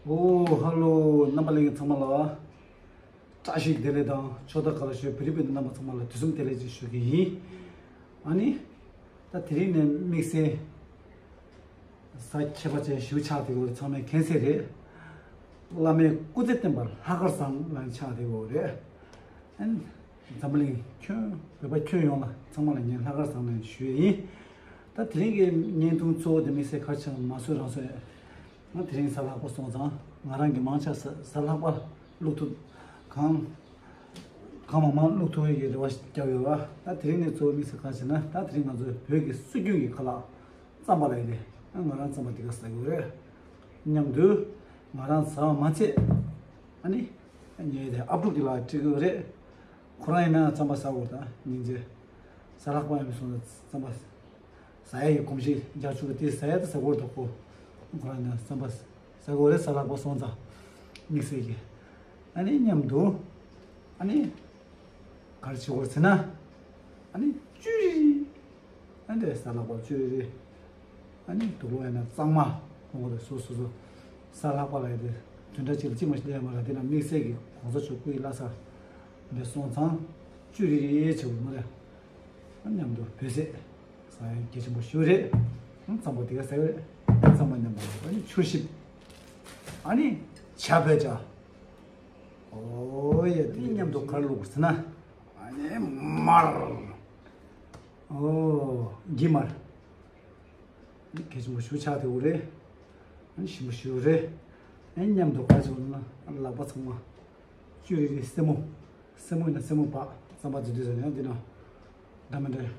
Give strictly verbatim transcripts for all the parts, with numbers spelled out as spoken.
ཨོ་ཧ་ལོ། རྣམ་པ་ལྷན་རྒྱས་ཚང་མ་ལ་བཀྲ་ཤིས་བདེ་ལེགས་དང་ཕྱག་དར་ག་ལ་ཞུ། བོད་རིགས་སྤུན་ཟླ་རྣམ་པ་ཚང་མ་ལ་དུས་གསུམ་བདེ་ལེགས་ཅེས་ཞུ་གི་ཡིན། ཨ་ནི། ད་དེ་རིང་ནས་དམིགས་བསལ་གཟའ་ཁྱད་པར་ཅན་ཞིག་ཆགས་བསྡད་ཡོད་རེད། ཚང་མས་མཁྱེན་གསལ་རེད། བླ་མའི་སྐུ་ཚེ་བརྟན་པར་ལྷག་དཀར་བཟང་ལ་ཆགས་བསྡད་ཡོད་རེད། ཨན། འཛམ་བུ་གླིང་ཁྱོན་བོད་པ་ཁྱོན་ཡོངས་ལ་ཚང་མ་ལ་ངས་ལྷག་དཀར་བཟང་ལན་ཞུ་ཡས་ཡིན། ད་དེ་རིང་གི་བརྙན་ཐུང་གཙོ་བོ་དེ་དམིགས་བསལ་ག་རེ་བྱས་ན་མ་བཟོད་རང་བཟོད། ང་དེ་རིང་གཟའ་ལྷག་པ་སོང་ཙང་ང་རང་གི་མང་ཆེ་གཟའ་གཟའ་ལྷག་པ་བླུག་ཐུབ། གང་གང་མང་མང་བླུག་ཐུབ་ཡས་ཀྱི་རེ་བ་བརྒྱབ་ཡོད་པ། ད་དེ་རིང་ནས་གཙོ་བོ་དམིགས་བསལ་ག་རེ་བྱས་ན་ད་དེ་རིང་ང་ཚོའི་བོད་ཀྱི་སྲོལ་རྒྱུན་གྱི་ཁ་ལག་རྩམ་པ་ལབ་ཡས་དེ། ང་རང་རྩམ་པ་འདི་ག་ཟ་གི་ཡོད་རེད། མཉམ་དུ་ང་རང་ཟ་བ་མ་ཚད། ཨ་ནི། ངའི་དེ་ཨ་ཕྲུག་དེ་ལ་སྤྲད་གི་ཡོད་རེད། ཁོ་རང་ཡིན་ན་རྩམ་པ་ཟ་དགོས་ད་སྙིང་རྗེ། གཟའ་ལྷག་པ་ཡིན་པ་སོང་ཙང་རྩམ་པ་ཟ་ཡས་ཀྱི་གོམས་གཤིས་རྒྱག་ཆོག་གི། དེ་ཟ་ཡས་ད་ཟ་དགོས་རེད་ད་ཁོ། ཁོ་རང་ཡིན་ན་རྩམ་པ་ཟ་དགོས་རེད། གཟའ་ལྷག་པ་སོང་ཙང་དམིགས་བསལ་གྱི། ཨ་ནི་མཉམ་དུ། ཨ་ནི། ག་རེ་བྱེད་དགོས་ཟེར་ན། ཨ་ནི་བཅུད་རེད། ཨ་འདྲས་གཟའ་ལྷག་པ་བཅུད་རེད། ཨ་ནི་དུག་ལོག་ཡང་ན་གཙང་མ་ལོངས་རེད། སོ་སོ་སོ་གཟའ་ལྷག་པ་ལ་ཡ་དེ་བདུན་ཕྲག་གཅིག་ལ་གཅིག་མ་ཞིག་སླེབས་ཡོད་མ་རེད། དེ་ན་དམིགས་བསལ་གྱི་གོང་ས་མཆོག་སྐུ་ཡི་བླ་གཟའ་འདི་སོང་ཙང་བཅུད་རེ་རེ་བྱེད་དགོས་མ་རེད། ཨ་མཉམ་དུ་བོད་ཟས་ཟ་ཡ་གལ་ཆེན་པོ་ཞིག་རེད། ཨ་རྩམ་པ་དེ་ག་ཟ་ཡོད་རེད། རྩམ་པ་མཉམ་པ་ཨ་ནི་ཆུ་ཞིབ། ཨ་ནི་ཇ་བོད་ཇ། ཨོ་ཡ། དེ་མཉམ་དུ་ག་རེ་བླུགས་ཟེར་ན། ཨ་ནི་མར། ཨོ། འགྱིག་མར། གལ་ཆེན་པོ་ཞིག་ཆགས་བསྡད་ཡོད་རེད། ཞིམ་པོ་ཞིག་རེད། མཉམ་དུ་ག་རེ་བྱེད་དགོས་ན་ལག་པ་ཚང་མ་བཅུད་རེ་རེ། སེན་མོ། སེན་མོ་ཡིན་ན་སེན་མོ་པགས། རྩམ་པ་འཛུལ་དུས་ཟེར་ན་ཡང་འདི་ན་འདྲ་མི་འདྲ།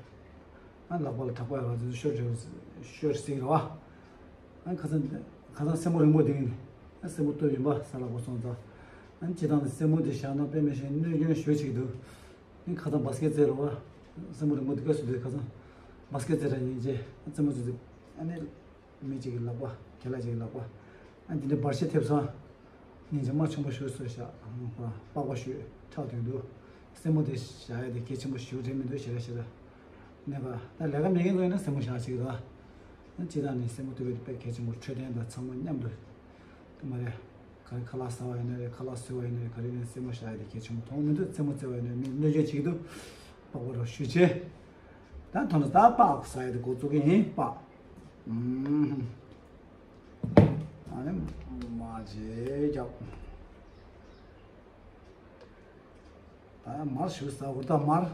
ཨ་ལག་པ་ལ་གྲགས་པ་ཡོད་པ་འཛུལ་ཤོར་ཤོར་ཟེར་གི་རེད་བ། ཨ་ཁ་སང་ཁ་སང་སེན་མོ་རིང་པོ་འདི་ཡིན། ཨ་སེན་མོ་སྟོབས་ཡིན་པ་གཟའ་ལྷག་པ་སོང་ཙང་། ཨ་སྤྱིར་བཏང་ནས་སེན་མོ་འདི་བཞག་ན་དཔེ་མི་སྲིད་གནོད་སྐྱོན་ཞེ་པོ་ཅིག་འདུག་ཨ་ཁ་སང་བ་སི་ཀེ་རྩེད་རེད་བ། སེན་མོ་རིང་པོ་འདི་ག་སུ་འདི་ཁ་སང་བ་སི་ཀེ་རྩེད་ར་ཡིན་རྗེས་རྩེད་མོ་ཚོ་ཚོ། ཨ་ནི། མི་གཅིག་གི་ལག་པ། ཁྱེད་ལ་གཅིག་གི་ལག་པ། ཨ་འདི་འདྲ་བར་ཆད་ཐེབས་སོང་། སྙིང་རྗེ། མ་ཆུང་པོ་ཞིག་གསོས་ཤག་ཧོ། པགས་པ་ཞིག་ཁྲག་ཐོན་འདུག་སེན་མོ་དེ་བཞག་ཡ་དེ་གལ་ཆེན་པོ་ཞིག་རེད་མི་འདུག་ཞེ་དྲག་ཞེ་དྲག་ནས་པ་ད་ལས་ཀ་མེད་མཁན་ཚོ་ཡིན་ན་སེན་མོ་བཞག་ཅིག་ར། སྤྱིར་བཏང་ནས་སེན་མོ་ཐུབ་པའི་དཔེ་གལ་ཆེན་པོ། འཕྲོད་བསྟེན་དང་ཚང་མ་མཉམ་དུ། དེ་མ་རེད། ག་རེ་ཁ་ལག་ཟ་བ་ཡིན་ན་རེད། ཁ་ལག་བཟོ་བ་ཡིན་ན་རེད། ག་རེ་ཡིན་ན་སེན་མོ་བཞག་ཡ་དེ་གལ་ཆེན་པོ་མཐོང་མི་འདུག་རྩེད་མོ་རྩེ་བ་ཡིན་ན་མི་གནོད་སྐྱོན་བྱེད་ཀྱི་འདུག་པགས་པ་རོ་ཞུས་བྱས། ད་དོན་དུ་ད་པགས་ཟ་ཡ་དེ་འགོ་བཙུགས་ཀྱི་ཡིན། པགས། ཨུམ། ཨ་ནི་མར་ཅིག་རྒྱབ། ད་མར་ཞིག་ཟ་དགོས། ད་མར།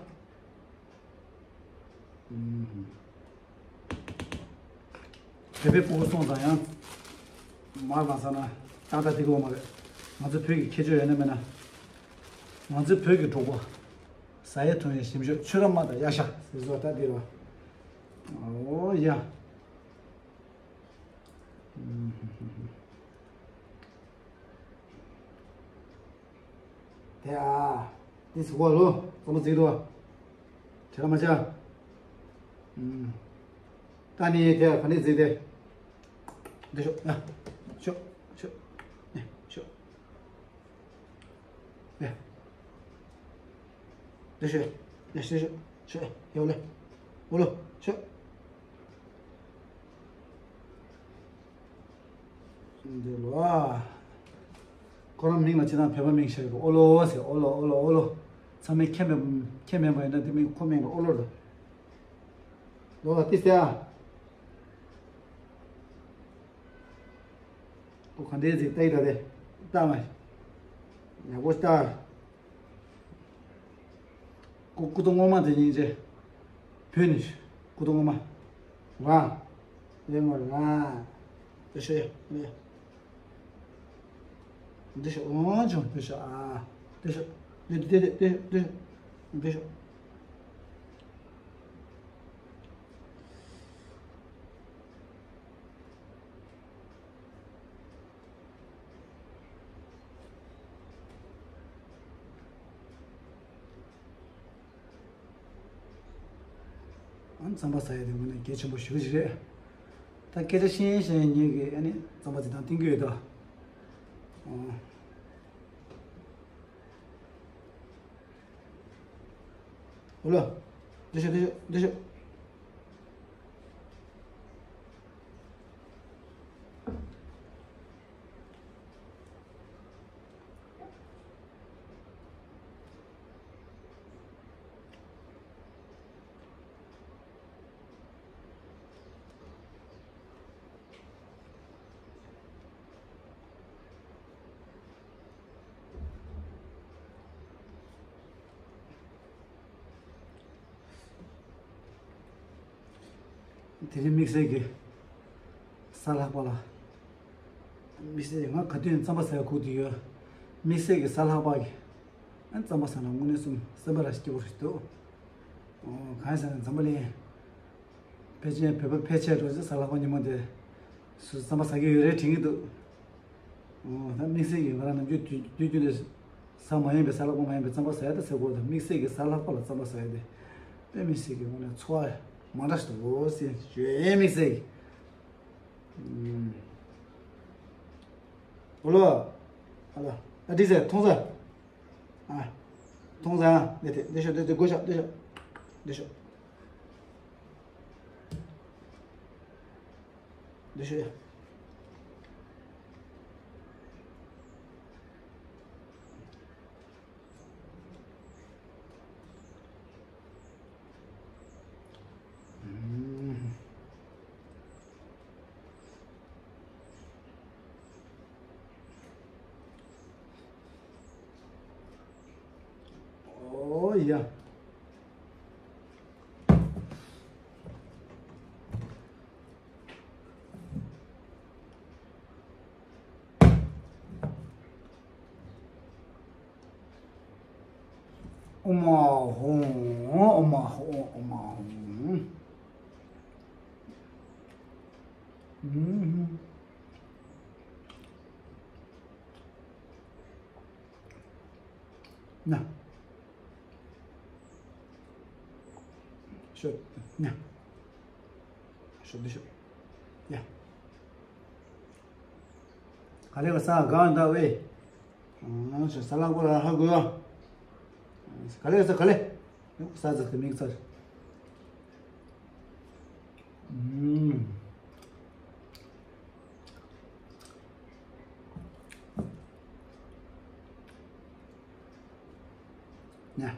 ཨུམ། བོད་པའི་སྤུ་གུ་སོང་ཙང་ཡང་མར་མ་ཟ་ན་ཏག་ཏག་འགྲིག་གི་ཡོད་མ་རེད། ང་ཚོ་བོད་ཀྱི་ཁྱད་ཆོས་ཡོད་ན་མེད་ན། ང་ཚོ་བོད་ཀྱི་འབྲོག་པ། ཟ་ཡས་འཐུང་ཡས་ཞིམ་ཤོས་ཆུ་ར་མ་དང་གཡག་ཤ་ཟེར་བཟོ་ལྟ་འདི་ར། ཨོ་ཡ། དེ་ཨ། དེ་ཟེར་གོ་ལོ། ཙམ་པ་ཟིག་རོ། བྱེད་ལ་མ་བྱ། ད་ནི་དེ་ག་ནས་ཟིག་དེ། འདི་ཤོག་ཡ། ཤོག་ཤོག་ཤོག་ཡ། འདི་ཤོག་ཡ། ཤོག་ཤོག་ཤོག་ཡ། འོ་ལེ། འོ་ལོ། ཤོག་འདི་ལོ་ཨ། ཁོ་རང་མིང་ལ་ཅི་དང་བོད་པ་མིང་བཞག་གི་འདུག་ཨོ་ལོ་ཟེར། ཨོ་ལོ་ཨོ་ལོ་ཨོ་ལོ། ཚང་མས་ཁྱེད་མེད་ཁྱེད་མེད་པ་ཡིན་ན་དེ་མིན་ཁོ་མིང་ལ་ཨོ་ལོ་རེད། ལོ་ལ་ཏི་སྟེ་ཨ། ཁོ་ག་འདྲའི་ཟིག་ལྟ་ཡི་ད་དེ། ལྟ་མ། ཡག་པོ་ལྟ། སྐུ་སྐུ་ཐོག་སྔོན་མ་དེ་སྙིང་རྗེ། བོད་ནས་སྐུ་ཐོག་སྔོན་མ། ར། ལེ་མོ་ར། དེ་ཤོད་ཡ། ལེ། འདི་ཤོད། འོང་བྱུང་། དེ་ཤོད་ཨ། དེ་ཤོད། དེ་དེ་དེ་དེ་དེ་དེ་ཤོད། ཨ་རྩམ་པ་ཟ་ཡ་དེ་དངོས་གནས་གལ་ཆེན་པོ་ཞེ་པོ་ཅིག་རེད། ད་སྐད་ཆ་བཤད་བཤད་ངེད་ཀྱིས་ཨ་ནི་རྩམ་པ་དེ་དང་བསྟུན་གྱི་ཡོད་ད། ཨོ། ཨོ་ལོ། འདི་ཤོད། འདི་ཤོད། འདི་ཤོད། དེ་རིང་དམིགས་བསལ་གྱི་གཟའ་ལྷག་པ་ལ། དམིགས་བསལ་ང་ག་དུས་རྩམ་པ་ཟ་ཡ་ཁུག་དེ་ཡོད། དམིགས་བསལ་གྱི་གཟའ་ལྷག་པ་གི། ཨ་རྩམ་པ་ཟ་ན་དངོས་གནས་སུ་སེམས་པ་ར་སྐྱིད་པོ་ཞིག་འདུག། ཨོ་གང་ཡིན་ཟེར་ན་འཛམ་བུ་གླིང་ཕལ་ཆེར་བོད་པ་ཕལ་ཆེར་འགྲོ་ཚེ་གཟའ་ལྷག་པ་ཉིན་མོ་དེ་སུ་རྩམ་པ་ཟ་གི་ཡོད་རེད་དྲན་གྱི་འདུག། ཨོ་ད་དམིགས་བསལ་གྱི་ང་རང་ནམ་རྒྱུན་དུས་དུས་རྒྱུན་དུ་གཟའ་མ་ཡིན་པའི་གཟའ་ལྷག་པ་མ་ཡིན་པའི་རྩམ་པ་ཟ་ཡ་ད་ཟ་དགོས། ད་དམིགས་བསལ་གྱི་གཟའ་ལྷག་པ་ལ་རྩམ་པ་ཟ་ཡ་དེ་དཔེ་མི་སྲིད་ཀྱི་དངོས་གནས་ཚོར་བ་མ་འདྲ་ཞིག་འདུག་ཟེར་ཞུ་ཡས་དམིགས་བསལ་གྱི། ཨོ་ལོ། ཨ་ལ། ཨ་ཏི་ཟེར་མཐོང་ཟེར། ཨ། མཐོང་ཟེར་ཨ། འདི་དེ་འདི་ཤོག་འདི་དེ་སྒོ་ཤོག་འདི་ཤོག་འདི་ཤོག་འདི་ཤོག་ཡ། ཨོ་ཡ། ཨོ་མ་ཧོང་། ཨོ་མ་ཧོང་། ཨོ་མ་ཧོང་། ཨུམ། ན། ཤོད། ན། ཤོད་དུ་ཤོད། ཡ། ག་ལེ་ག་ས་གང་འདྲ་བས། ཨང་ཞེས་ས་ལག་པ་ལ་ཧ་གོ་ཡ། ག་ལེ་ག་ས་ག་ལེ། ས་ཚ་དེ་མིག་ཚ། ཨུམ། ཉ།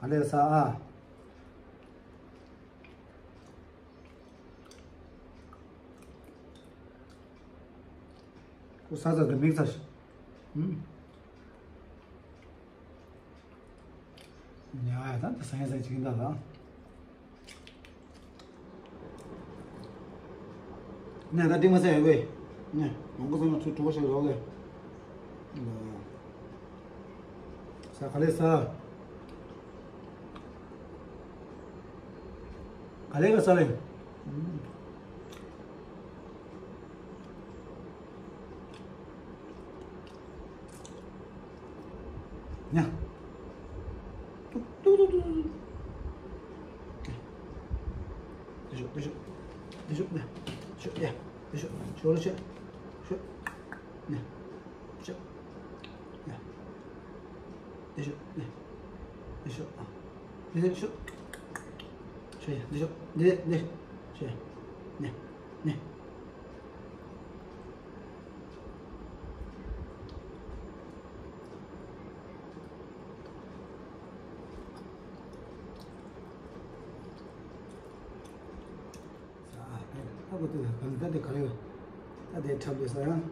ག་ལེ་ས་ཨ། ཁོ་ས་ཚ་དེ་མིག་ཚ་ཞིག། ཨུམ། ཉ་ཡ་ད་ད་སང་ཡ་སང་ཅིག་ཡིན་ད་ལ། ནས་ད་འགྲིག་མ་ཟེར་ཡོད་པས། ནས་མང་པོ་ཟེར་ན་ཚུར་གྲུ་པ་ཞིག་རོགས་ལས། ས་ག་ལེ་ས། ག་ལེ་ག་ས་ལེ། ཉ། ཏུག་ཏུག་ཏུག་ཏུག་ཏུག། འདི་ཤོག་འདི་ཤོག་འདི་ཤོག་ཉ། ཤོག་ཡ། འདི་ཤོག་ཤོག་ལ་ཤོག་ཤོག་ཉ། ཤོག་ཉ། འདི་ཤོག་ཉ། འདི་ཤོག་ཨ། འདི་ཤོག་ཤོག་ཡ། འདི་ཤོག་འདི་འདི་ཤོག་ཡ། ཉ། ཉ། ཨ་ཨ་ཁོ་དེ་གང་ལྟར་དེ་ག་རེ་ད་དེ་འཁྲབ་དེ་ས་ཡང་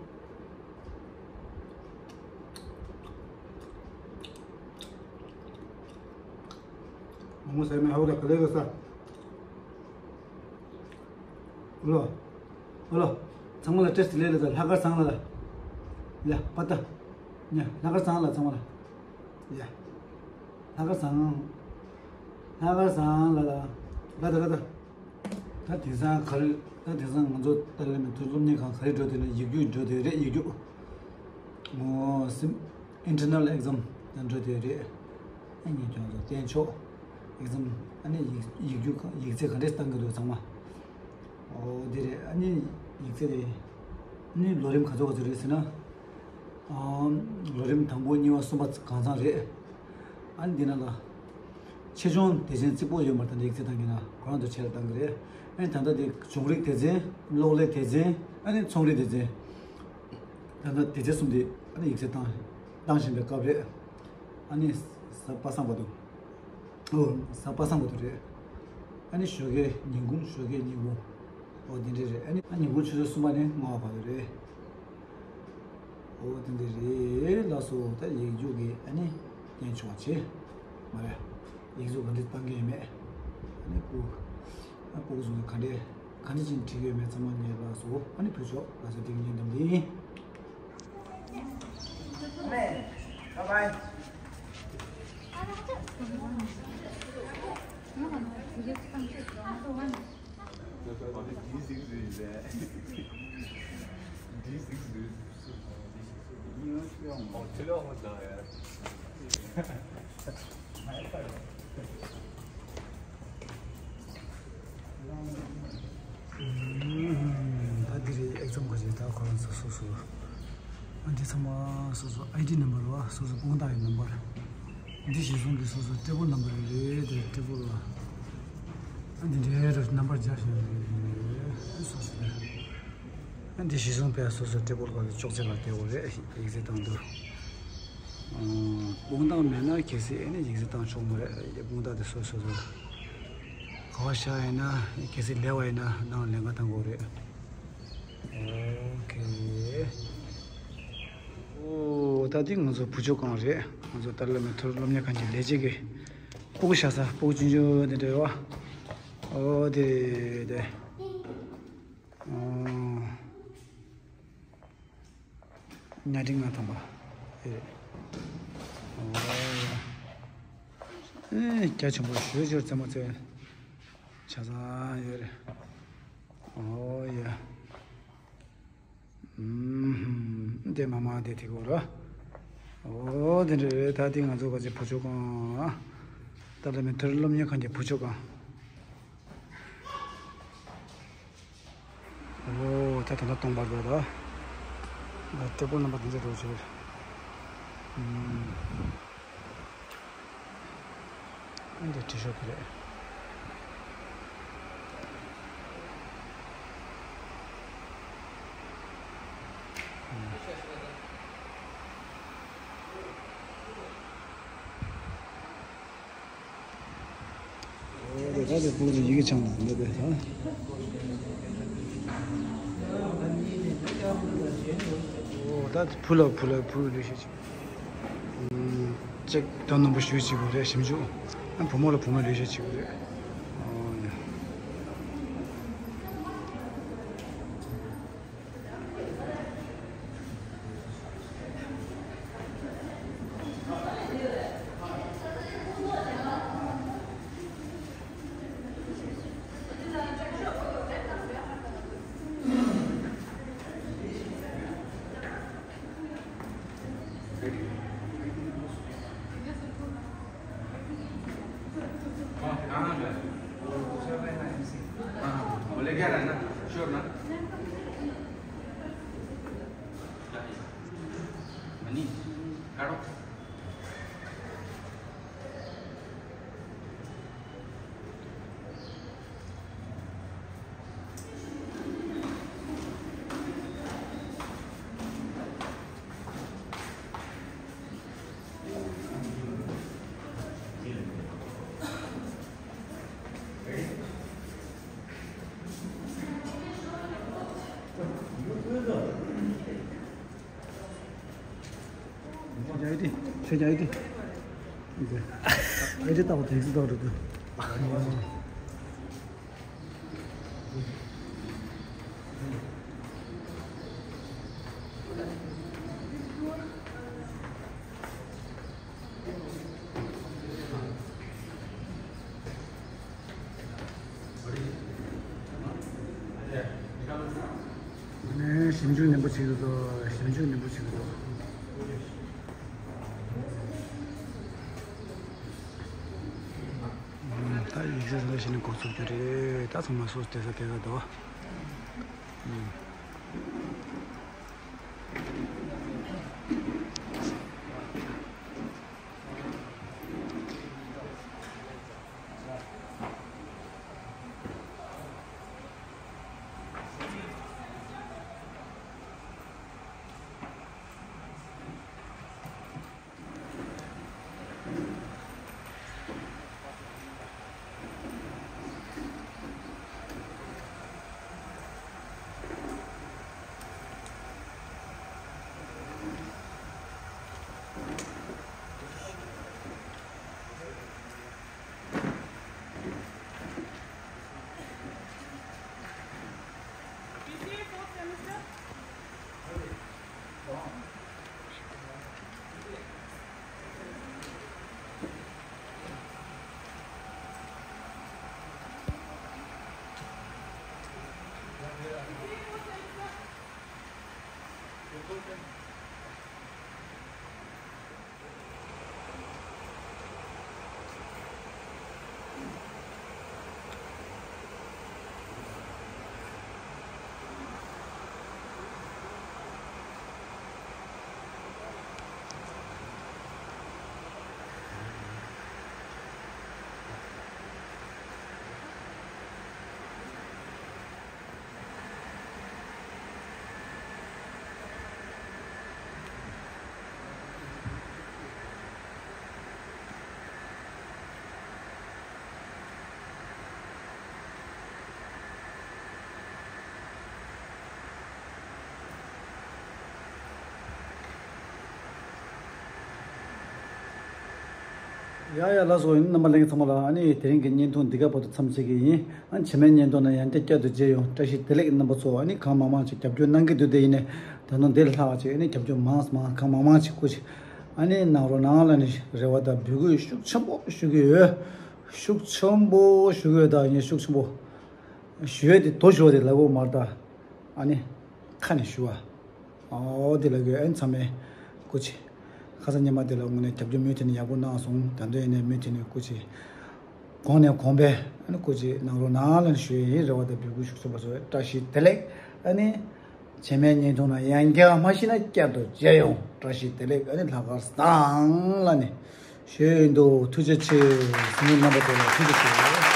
མོ་ཟེར་མེད་ཧ་གོ་ད་ག་ལེ་ག་ས། ཨོ་ལོ། ཨོ་ལོ། ཚང་མ་ལ་བཀྲ་ཤིས་བདེ་ལེགས་ལ་ད་ལྷག་དཀར་བཟང་ལ་ད། ཡ་པ་ཏ། ཡ་ལྷག་དཀར་བཟང་ལ་ཚང་མ་ལ། ཡ། ལྷག་དཀར་བཟང་། ལྷག་དཀར་བཟང་ལ་ད། ལ་ད་ལ་ད། ད་དེང་སང་ག་རེ་ད་དེང་སང་ང་ཚོ་ཏཱ་ལའི་བླ་མའི་མཐོ་རིམ་སློབ་གཉེར་ཁང་ག་རེ་འགྲོ་དེ་ན་ཡིག་རྒྱུགས་འགྲོ་དེ་རེད། ཡིག་རྒྱུགས། ཨོ་སིམ། Internal exam ད་འགྲོ་དེ་རེད། ཨ་ནི་ཀྱང་ཚོ་བསྟན་ཆོག exam ཨ་ནི་ཡིག་ཡིག་རྒྱུགས་ཡིག་ཚད་ག་འདྲས་བཏང་གི་འདུག་ཚང་མ། ཨོ་དེ་རེད། ཨ་ནི་ཡིག་ཚད་རེད། ཨ་ནི་ལོ་རིམ་ག་ཚོད་ག་ཚོད་རེད་ཟེར་ན། ཨམ། ལོ་རིམ་དང་པོ་གཉིས་པ་གསུམ་པ་གང་ཚང་རེད། ཨ་ནི་འདི་ན་ལ། ཆེ་ཆུང་སྡེ་ཚན་གཅིག་པོ་ཡོད་མ་རེད། ད་ནི་ཡིག་ཚད་བཏང་གི་ན་ཁོ་རང་ཚོ་ཆེ་རུ་བཏང་གི་རེད། ཨ་ནི་ད་ལྟ་དེ་གཞུང་རིག་སྡེ་ཚན། གློག་ཀླད་སྡེ་ཚན། ཨ་ནི་ཚོང་རིག་སྡེ་ཚན། ད་ལྟ་སྡེ་ཚན་གསུམ་དེ་ཨ་ནི་ཡིག་ཚད་བཏང་བཏང་བཞིན་པའི་སྐབས་རེད། ཨ་ནི་གཟའ་པ་སངས་བར་དུ། ཨོ་གཟའ་པ་སངས་བར་དུ་རེད། ཨ་ནི་ཞོགས་ཀའི་ཉིན་གུང་ཞོགས་ཀའི་ཉིན་གུང་། ཨོ་དེ་འདྲ་རེད། ཨ་ནི་ཨ་ཉིན་གུང་ཆུ་ཚོད་གསུམ་པ་ནས་ལྔ་པ་བར་དུ་རེད། ཨོ་དེ་འདྲ་རེད། ལགས་སོ། ད་ཡིག་རྒྱུགས་ཀྱི་ཨ་ནི་བསྟན་ཆོག་བྱེད། མ་རེད། ཡིག་གཟུགས་ག་འདྲ་བཏང་གི་ཡོད་མེད། ཨ་ནི་སྤུ། ཨ་སྤུ་གུ་ཚོ་ག་འདྲ་ག་འདྲ་ཅིག་བྲིས་ཡོད་མེད་ཚང་མ་ངས་ལབ་སོང་། ཨ་ནི་བུ་མཆོག་ལ་ས་དེ་གི་སྙན་དམ་འདི་ཡིན། Bye bye. D six is that? D six is. Oh, tell you what now, yeah. ད་འདི་རེད། ཨེག་ཛམ་ག་ཅིག་ད་ཁོ་རང་ཚོ་སོ་སོ། ཨ་འདི་ཚང་མ་སོ་སོ་ཨའི་ཌི་ནམ་བར་བ། སོ་སོ་དཔང་རྟགས་ཡི་ནམ་བར། འདི་གཞི་བཟུང་གི་སོ་སོ་ཊེ་བལ་ནམ་བར་རེད། དེ་ཊེ་བལ་བ། ཨ་འདི་འདྲའི་རུ་ནམ་བར་རྒྱག་བཞིན་རེད། སོ་སོ་རེད། ཨ་འདི་གཞི་བཟུང་བས་སོ་སོ་ཊེ་བལ་ག་ལ་ཅོག་ཙེ་ལ་བསྡད་དགོས་རེད། ཡིག་ཚད་བཏང་དུས། དཔང་རྟགས་མེད་ན་གལ་སྲིད་ཨེ་ནི་ཡིག་ཚད་བཏང་ཆོག་མ་རེད། དཔང་རྟགས་དེ་སོ་སོ་སོ་ག་བ་བཞག་ཡིན་ན། གལ་སྲིད་ལས་པ་ཡིན་ན་ནང་ལེན་ག་བཏང་དགོས་རེད། ཨོ་ཁེ། ཨོ་ད་འདི་ང་ཚོ་བུ་བཅོལ་ཁང་རེད། ང་ཚོ་ཏཱ་ལའི་བླ་མའི་མཐོ་རིམ་སློབ་གཉེར་ཁང་གི་ལས་བྱེད་ཀྱི་སྤུ་གུ་བཞག་ས། སྤུ་གུ་ཆུང་ཆུང་དེ་འདྲ་ཡོད་པ། ཨོ་དེ་རེད་དེ། ཨོ། ཉ་སྒྲིག་ང་ཐམ་པ། ཨེ། ཨོ། ཨེ། རྒྱ་ཆེན་པོ་ཞོད་ཞོད་རྩེད་མོ་རྩེ། ཆ་ཚང་ཡོད་རེད། ཨོ་ཡ། ཨུམ། དེ་མ་མ་དེ་དེ་གོ་ར། ཨོ་དེ་འདྲ་རེད། ད་དེ་ང་ཚོ་ག་ཚོད་བུ་བཅོལ་ཁང་། ཏཱ་ལའི་བླ་མའི་མཐོ་རིམ་སློབ་གཉེར་ཁང་གི་བུ་བཅོལ་ཁང་། ཨོ། ད་ད་ལྟ་སྟོང་པར་འགྲོ་ད། ང་ཊེ་བལ་ནམ་བར་དེ་འདྲ་འགྲོ་བྱེད། ཨུམ། འདི་བྲིས་ཤོག་གི་རེད། ཨོ་དེ་ད་དེ་ཕུག་རེ་ཡི་གེ་ཆང་ལ་མེད་པས་ད། ཨོ་ད་དེ་བུ་ལ་བུ་ལ་བུ་ལ་ལུས་ཤེས་ཅིག་ཅིག་དོ་ནང་པོ་ཞུ་ཅིག་རེད། ཞིབ་འཇུག་ཨ་བུ་མོ་ལ་བུ་མོ་ལུས་ཤེས་ཅིག་རེད། ཨོ་ཡ། हाँ, हाँ, जो है। हाँ, हाँ, बोले क्या रहना? श्योर ना? मनी, काटो। ཁྱོད་ཀྱི་ཨའི་ཌི། ཁྱོད་ཀྱི་ཨའི་ཌི། ཨའི་ཌི་ལྟ་བུ་དེ་ཚོ་ལྟ་བུ་རེད་འདུག་ཞིབ་འཇུག་ནན་པོ་བྱེད་དགོས་སོ། ཞིབ་འཇུག་ནན་པོ་བྱེད་དགོས་སོ། ད་ཡིག་ཚད་ལ་ཞེ་ནས་འགོ་ཚུགས་རྒྱུ་རེད། ད་ཚང་མ་སོ་སོ་བསྡད་ས་བསྡད་ས་འདུག་ཡ་ཡ་ལགས་སོ། ཡིན་རྣམ་པ་ལྷན་རྒྱས་ཚང་མ་ལ་ཨ་ནི་དེ་རིང་གི་བརྙན་ཐུང་འདི་ག་བར་དུ་མཚམས་བཅད་ཀྱི་ཡིན། ཨ་ནི་རྗེས་མའི་བརྙན་ཐུང་ནང་ཡང་བསྐྱར་དུ་མཇལ་ཡོང་། བཀྲ་ཤིས་བདེ་ལེགས། རྣམ་པ་ཚོ་ཨ་ནི་གང་མང་མང་ཅིག་རྒྱབ་སྐྱོར་གནང་གི་འདུག་དེ་ཡིན་ནའི་ད་དུང་དེ་ལས་ལྷག་ཅིག་ཨ་ནི་རྒྱབ་སྐྱོར་མང་མང་གང་མང་མང་ཅིག་སྐུ་ཞིག་ཨ་ནི་གནང་རོགས་གནང་ལབ་ནས་རེ་བ་དང་འབོད་སྐུལ་ཤུགས་ཆེན་པོ་ཞུ་གི་ཡོད། ཤུགས་ཆེན་པོ་ཞུ་གི་ཡོད། ད་ངས་ཤུགས་ཆེན་པོ་ཞུ་ཡས་དེ་དོ་ཞུ་བ་དེ་ལབ་དགོས་མ་རེད་ད། ཨ་ནི་ཁ་ནས་ཞུ་བ། ཨོ་དེ་ལ་གི་ཨན་ཚང་མས་སྐུ་མཁྱེན། ཁ་སང་ཉི་མ་དེ་ལ་དངོས་གནས་རྒྱབ་སྐྱོར་མུ་མཐུད་ནས་ཡག་པོ་གནང་སོང་། ད་དུང་ཡིན་ནའི་མུ་མཐུད་ནས་སྐུ་མཁྱེན། གོང་ནས་གོང་འཕེལ་ཨ་ནི་སྐུ་མཁྱེན་གནང་རོགས་གནང་ལབ་ནས་ཞུ་ཡས་ཡིན། རེ་བ་དང་འབོད་སྐུལ་ཤུགས་ཆེན་པོ་ཞུ། བཀྲ་ཤིས་བདེ་ལེགས། ཨ་ནི་རྗེས་མའི་བརྙན་ཐུང་ནང་ཡང་བསྐྱར་མ་ཤེས་ན་བསྐྱར་དུ་མཇལ་ཡོང་། བཀྲ་ཤིས་བདེ་ལེགས། ཨ་ནི་ལྷག་དཀར་བཟང་ལབ་ནས་ཞུ་ཡས་ཡིན་འདུག་ཐུགས་རྗེ་ཆེ། གཟིགས་མོ་རྣམ་པ་ཚོ་ལ་ཐུགས་རྗེ་ཆེ།